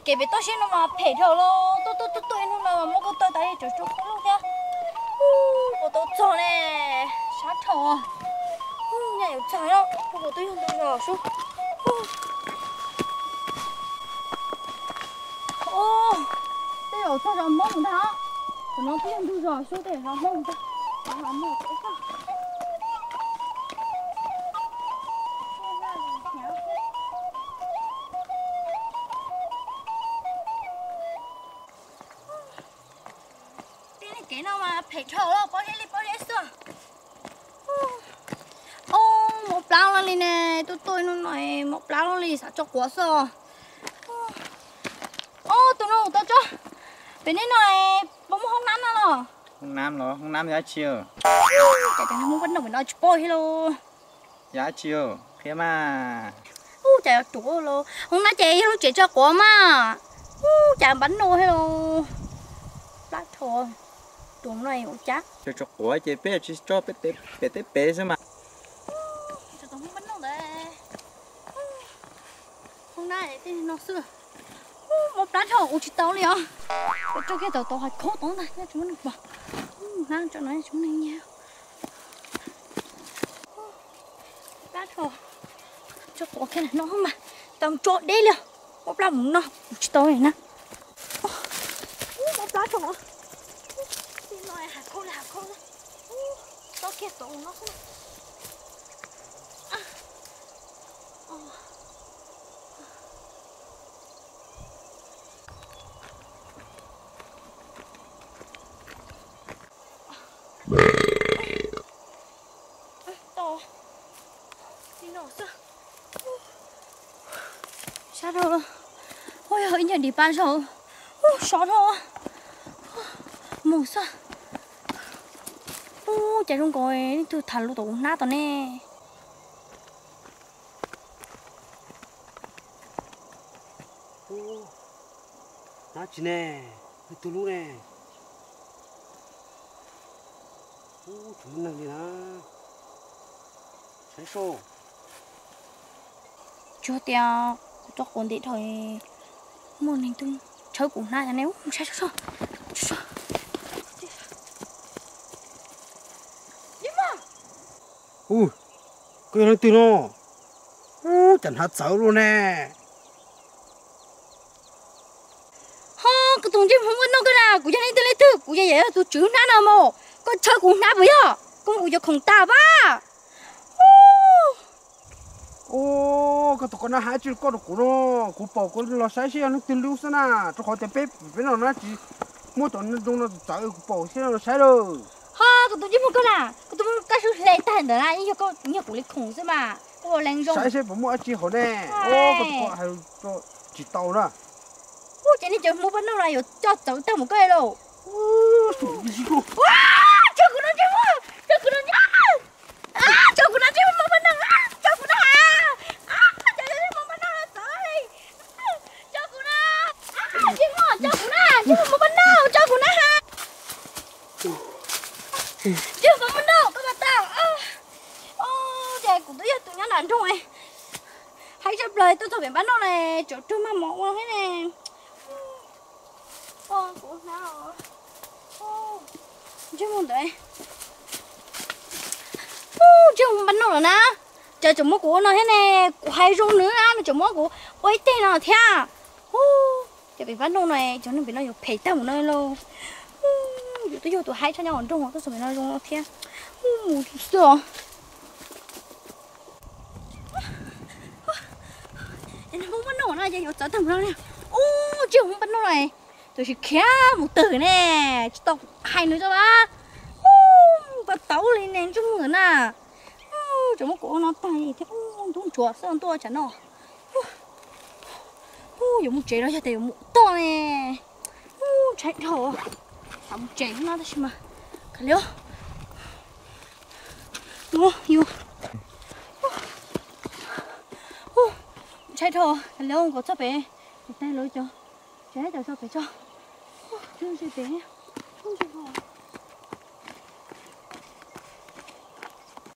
Kev pem toj siab no mas phem dhau los, tuaj tuaj tuaj tuaj ib hnub no mas muaj koj tawg tas li, tseem tso qhov loj thiab. Ub, puas tau txog ne, sab dhau. Ub, nyaj yuav txog lawm, puas twb yog ntug zos sub. Ub, tej zaum txog zos Hmoob ntag. Tam no twb yog ntug zos sub, tej zaum zos Hmoob ntag. Tej kev no mas phem dhau, pob zeb li pob zeb xwb. Ub, mob plab loj li ne, tuaj tuaj ib hnub no mob plab loj li, xav tso quav xwb. Ob, tus no tau tso, pem nej no puas muaj hoob nab no los? Hoob nab los? Hoob nab yog dab tsi? Cas cov Hmoob pab noj pem no tsis paub thiab lauj. Yog dab tsi qhia mas? Ub, cas yuav ruam los, hoob nab ces yog lub tsev tso quav mas. Ub, cas npab noj thiab lauj. Plab dhau, ruam no ua cas. Tso quav ces peb tsis tso, pem teb pem xwb mas. Hoob nab tej no xwb. Ub, mob plab dhau ua tsis tau li os. Peb tso kiag tau tau hais khaub tau ntag, nyob tsis muaj neeg pom. Hnab tso no tsis muaj neeg nyiag. Plab dhau, tso quav kiag no mas tau tso deb li. Mob plab mus no ua tsis tau li na. Ub, mob plab dhau. Tej no hais khaub li hais khaub. Ub, tso kiag tau no xwb. Sab dhau, ua yog ib nyuag dim pa zaug, sov dhau, mus xwb. Ub, cas zoo nkaus leej twg tham lus tom kuv hnab tod ne. Hnab tsi ne, leej twg lub ne? Ub, tsis muaj neeg li na. Saib seb. Tsuas tias kuv tso quav ntev dhau, muaj neeg twb tshawb kuv hnab ne. Ub, saib seb. Ub, koj yog leej twg no? Ub, cas hnab txawv luaj ne. Ho, koj tus ntsej muag npaj noj koj na, kuv yog leej twg leej twg? Kuv yog, yog tus tswv hnab no mas, koj tshawb kuv hnab puas yog? Koj muab kuv cov khoom tag pab. Ub, koj tus koj na hais tsis koj rau kuv no, kuv pom kuv los saib seb yog leej twg lub xwb na, rau qhov tias peb, peb no na tsis muab cov zoo no txawv, kuv pom xwb los saib lawm. Ho, koj tus ntsej muag koj na, koj tus muag koj sub hle tag ntawd na, yeej yog kuv li khoom xwb mas, koj ua leej zoo. Saib seb puas muaj dab tsi hauv ne. Ub, koj tus koj hais tsis tau na. Ub, ces nej cov Hmoob pab noj los yuav coj txawv tag mus koj lauj. Tso kuv no ntsej muag, tso kuv no ntsej muag, tso kuv no ntsej muag pab noj, tso kuv no, cov ntsej muag pab noj txawv li. Tso kuv na, ntsej muag, tso kuv na, ntsej muag pab noj, tso kuv na ha. Ntsej muag pab noj, koj mas tau. Ces kuv twb yog tus nyob nram nroog, haib tshaj plaws tuaj txog pem pab noj na, tsam raug maj mov ua thiab ne. Kuv hnab, ntsej muag ntawd, ntsej muag pab noj lawm na. Cas tseem muab kuv ua no thiab ne, kuv hais zoo nws na nws tseem muab kuv ua ib teg no thiab. Ces pem pab noj no cov neeg pem no yuav phem tag mus no lauj. Yus twb yog tus haib tshaj nyob nram nroog tuaj txog pem no zoo no thiab. Mus xwb os. Hmoob pab noj no ces yuav txawv tag mus no. Ub, ntsej muag pab noj no, tab sis khiav mus twg ne, tsis tau hais nws tso mas. Ub, pab tau li ne ntsej muag na. Tseem muab kuv ua no tag thiab, ntub ntsuav xwb ntuj tsam no. Ub, yuav mus tsev los yog tias yuav mus toj ne. Ub, ntshai dhau, xav mus tsev no tab sis mas kav liam. Ub, yus, ntshai dhau, kav liam, nkaus txog pem, kuv tag lawv cov, tsev cov so pem tso. Ub, tsev pem, ub, ntshai dhau.